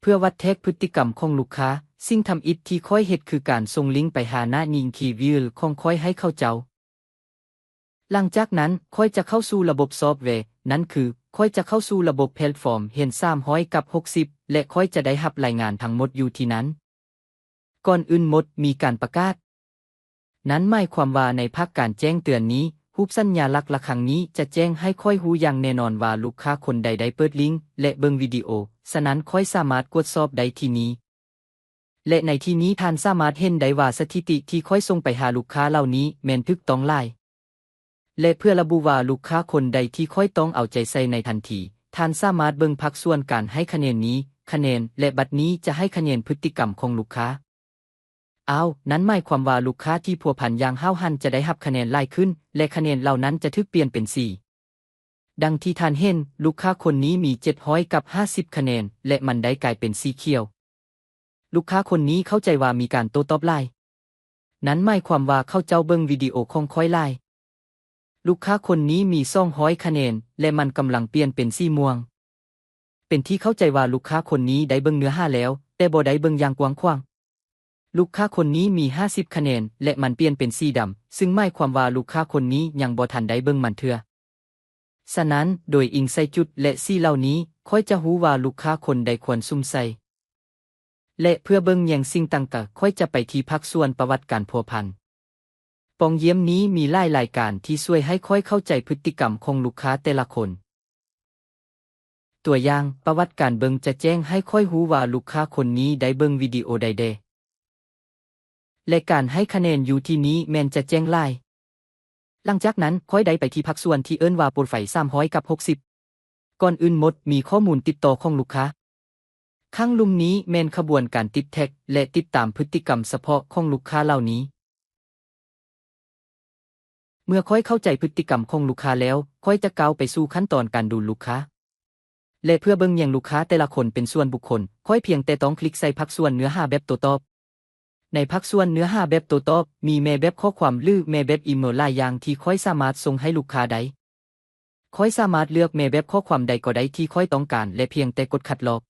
ເພື່ອວັດແທກພຶດຕິກຳຂອງລູກຄ້າ, ສິ່ງທຳອິດທີ່ຂ້ອຍເຮັດຄືການສົ່ງລິງໄປຫາໜ້າຍິງຄີວິວຂອງຂ້ອຍໃຫ້ເຂົາເຈົ້າ. ຫຼັງຈາກນັ້ນ, ຂ້ອຍຈະເຂົ້າສູ່ລະບົບຊອບແວ, ນັ້ນຄື ຂ້ອຍຈະເຂົ້າສູ່ລະບົບແພລດຟອມຮຽນສາມຮ້ອຍກັບຫົກສິບ ແລະ ຂ້ອຍຈະໄດ້ຮັບລາຍງານທັງໝົດຢູ່ທີ່ນັ້ນ. ກ່ອນອື່ນໝົດ, ມີການປະກາດ. ນັ້ນໝາຍຄວາມວ່າໃນພາກການແຈ້ງເຕືອນນີ້, ຮູບສັນຍາລັກລະຄັງນີ້ຈະແຈ້ງໃຫ້ຂ້ອຍຮູ້ຢ່າງແນ່ນອນວ່າລູກຄ້າຄົນໃດໄດ້ເປີດລິງ ແລະ ເບິ່ງວິດີໂອ, ສະນັ້ນຂ້ອຍສາມາດກວດສອບໄດ້ທີ່ນີ້. ແລະ ໃນທີ່ນີ້ທ່ານສາມາດເຫັນໄດ້ວ່າສະຖິຕິທີ່ຂ້ອຍສົ່ງໄປຫາລູກຄ້າເຫຼົ່ານີ້ແມ່ນຖືກຕ້ອງຫຼາຍ. ແລະ ເພື່ອລະບຸວ່າລູກຄ້າຄົນໃດທີ່ຂ້ອຍຕ້ອງເອົາໃຈໃສ່ໃນທັນທີ, ທ່ານສາມາດເບິ່ງພາກສ່ວນການໃຫ້ຄະແນນນີ້, ຄະແນນ, ແລະ ບັດນີ້ຈະໃຫ້ຄະແນນພຶດຕິກຳຂອງລູກຄ້າ. ອ້າວ, ນັ້ນໝາຍຄວາມວ່າລູກຄ້າທີ່ພົວພັນຢ່າງຫ້າວຫັນຈະໄດ້ຮັບຄະແນນຫຼາຍຂຶ້ນ ແລະ ຄະແນນເຫຼົ່ານັ້ນຈະຖືກປ່ຽນເປັນສີ. ດັ່ງທີ່ທ່ານເຫັນ, ລູກຄ້າຄົນນີ້ມີເຈັດຮ້ອຍກັບຫ້າສິບຄະແນນ ແລະ ມັນໄດ້ກາຍເປັນສີຂຽວ. ລູກຄ້າຄົນນີ້ເຂົ້າໃຈວ່າມີການໂຕ້ຕອບຫຼາຍ. ນັ້ນໝາຍຄວາມວ່າເຂົາເຈົ້າເບິ່ງວິດີໂອຂອງຂ້ອຍຫຼາຍ. ລູກຄ້າຄົນນີ້ມີສອງຮ້ອຍຄະແນນ ແລະ ມັນກຳລັງປ່ຽນເປັນສີມ່ວງ. ເປັນທີ່ເຂົ້າໃຈວ່າລູກຄ້າຄົນນີ້ໄດ້ເບິ່ງເນື້ອຫາແລ້ວ, ແຕ່ບໍ່ໄດ້ເບິ່ງຢ່າງກວ້າງຂວາງ. ລູກຄ້າຄົນນີ້ມີຫ້າສິບຄະແນນ ແລະ ມັນປ່ຽນເປັນສີດຳ, ຊຶ່ງໝາຍຄວາມວ່າລູກຄ້າຄົນນີ້ຍັງບໍ່ທັນໄດ້ເບິ່ງມັນເທື່ອ. ສະນັ້ນ, ໂດຍອີງໃສ່ຈຸດ ແລະ ສີເຫຼົ່ານີ້, ຂ້ອຍຈະຮູ້ວ່າລູກຄ້າຄົນໃດຄວນສຸມໃສ່. ແລະ ເພື່ອເບິ່ງແຍງສິ່ງຕ່າງໆ, ຂ້ອຍຈະໄປທີ່ພາກສ່ວນປະຫວັດການພົວພັນ. ປ່ອງຢ້ຽມນີ້ມີຫຼາຍລາຍການທີ່ຊ່ວຍໃຫ້ຂ້ອຍເຂົ້າໃຈພຶດຕິກຳຂອງລູກຄ້າແຕ່ລະຄົນ. ຕົວຢ່າງ, ປະຫວັດການເບິ່ງຈະແຈ້ງໃຫ້ຂ້ອຍຮູ້ວ່າລູກຄ້າຄົນນີ້ໄດ້ເບິ່ງວິດີໂອໃດແດ່. ແລະ ການໃຫ້ຄະແນນຢູ່ທີ່ນີ້ແມ່ນຈະແຈ້ງຫຼາຍ. ຫຼັງຈາກນັ້ນ, ຂ້ອຍໄດ້ໄປທີ່ພາກສ່ວນທີ່ເອີ້ນວ່າໂປຣໄຟສາມຮ້ອຍກັບຫົກສິບ. ກ່ອນອື່ນໝົດ, ມີຂໍ້ມູນຕິດຕໍ່ຂອງລູກຄ້າ. ຂ້າງລຸ່ມນີ້ແມ່ນຂະບວນການຕິດແທັກ ແລະ ຕິດຕາມພຶດຕິກຳສະເພາະຂອງລູກຄ້າເຫຼົ່ານີ້. ເມື່ອຂ້ອຍເຂົ້າໃຈພຶດຕິກຳຂອງລູກຄ້າແລ້ວ, ຂ້ອຍຈະກ້າວໄປສູ່ຂັ້ນຕອນການດູລູກຄ້າ. ແລະ ເພື່ອເບິ່ງແຍງລູກຄ້າແຕ່ລະຄົນເປັນສ່ວນບຸກຄົນ, ຂ້ອຍພຽງແຕ່ຕ້ອງຄລິກໃສ່ພາກສ່ວນເນື້ອຫາແບບໂຕ້ຕອບ. ໃນພາກສ່ວນເນື້ອຫາແບບໂຕ້ຕອບ, ມີແມ່ແບບຂໍ້ຄວາມ ຫຼື ແມ່ແບບອີເມວຫຼາຍຢ່າງທີ່ຂ້ອຍສາມາດສົ່ງໃຫ້ລູກຄ້າໄດ້. ຂ້ອຍສາມາດເລືອກແມ່ແບບຂໍ້ຄວາມໃດກໍໄດ້ທີ່ຂ້ອຍຕ້ອງການ ແລະ ພຽງແຕ່ກົດຄັດລອກ.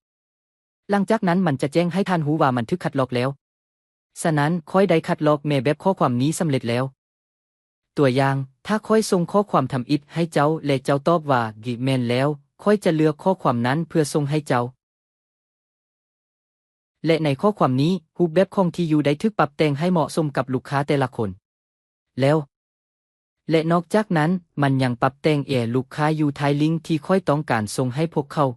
ຫຼັງຈາກນັ້ນມັນຈະແຈ້ງໃຫ້ທ່ານຮູ້ວ່າມັນຖືກຄັດລອກແລ້ວ. ສະນັ້ນ, ຂ້ອຍໄດ້ຄັດລອກແມ່ແບບຂໍ້ຄວາມນີ້ສຳເລັດແລ້ວ. ຕົວຢ່າງ, ຖ້າຂ້ອຍສົ່ງຂໍ້ຄວາມທຳອິດໃຫ້ເຈົ້າ ແລະ ເຈົ້າຕອບວ່າ ແມ່ນແລ້ວ, ຂ້ອຍຈະເລືອກຂໍ້ຄວາມນັ້ນເພື່ອສົ່ງໃຫ້ເຈົ້າ. ແລະ ໃນຂໍ້ຄວາມນີ້, ຮູບແບບຂອງທີ່ຢູ່ໄດ້ຖືກປັບແຕ່ງໃຫ້ເໝາະສົມກັບລູກຄ້າແຕ່ລະຄົນແລ້ວ. ແລະ ນອກຈາກນັ້ນ, ມັນຍັງປັບແຕ່ງແອລູກຄ້າຢູ່ທ້າຍລິງທີ່ຂ້ອຍຕ້ອງການສົ່ງໃຫ້ພວກເຂົາ.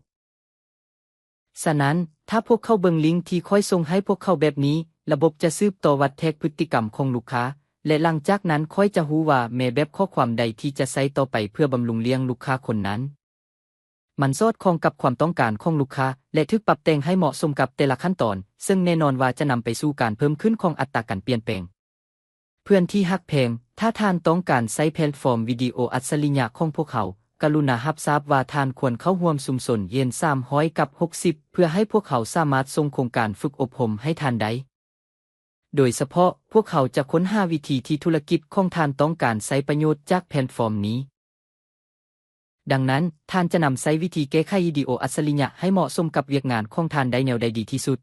ສະນັ້ນ, ຖ້າພວກເຂົາເບິ່ງລິງທີ່ຂ້ອຍສົ່ງໃຫ້ພວກເຂົາແບບນີ້, ລະບົບຈະສືບຕໍ່ວັດແທກພຶດຕິກຳຂອງລູກຄ້າ, ແລະ ຫຼັງຈາກນັ້ນຂ້ອຍຈະຮູ້ວ່າແມ່ແບບຂໍ້ຄວາມໃດທີ່ຈະໃຊ້ຕໍ່ໄປເພື່ອບຳລຸງລ້ຽງລູກຄ້າຄົນນັ້ນ. ມັນສອດຄ່ອງກັບຄວາມຕ້ອງການຂອງລູກຄ້າ ແລະ ຖືກປັບແຕ່ງໃຫ້ເໝາະສົມກັບແຕ່ລະຂັ້ນຕອນ, ເຊິ່ງແນ່ນອນວ່າຈະນຳໄປສູ່ການເພີ່ມຂຶ້ນຂອງອັດຕາການປ່ຽນແປງ. ເພື່ອນທີ່ຮັກແພງ, ຖ້າທ່ານຕ້ອງການໃຊ້ແພລດຟອມວິດີໂອອັດສະລິຍະຂອງພວກເຮົາ, ກະລຸນາຮັບຊາບວ່າທ່ານຄວນເຂົ້າຮ່ວມຊຸມຊົນຮຽນສາມຮ້ອຍກັບຫົກສິບ ເພື່ອໃຫ້ພວກເຮົາສາມາດສົ່ງໂຄງການຝຶກອົບຮົມໃຫ້ທ່ານໄດ້. ໂດຍສະເພາະ, ພວກເຮົາຈະຄົ້ນຫາວິທີທີ່ທຸລະກິດຂອງທ່ານຕ້ອງການໃຊ້ປະໂຫຍດຈາກແພລດຟອມນີ້. ດັ່ງນັ້ນ, ທ່ານຈະນຳໃຊ້ວິທີແກ້ໄຂວິດີໂອອັດສະລິຍະໃຫ້ເໝາະສົມກັບວຽກງານຂອງທ່ານໄດ້ແນວໃດດີທີ່ສຸດ?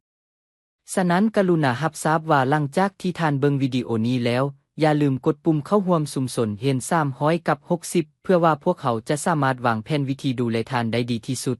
ສະນັ້ນ, ກະລຸນາຮັບຊາບວ່າຫຼັງຈາກທີ່ທ່ານເບິ່ງວິດີໂອນີ້ແລ້ວ, ຢ່າລືມກົດປຸ່ມເຂົ້າຮ່ວມຊຸມຊົນຮຽນສາມຮ້ອຍກັບຫົກສິບ ເພື່ອວ່າພວກເຮົາຈະສາມາດວາງແຜນວິທີດູແລທ່ານໄດ້ດີທີ່ສຸດ.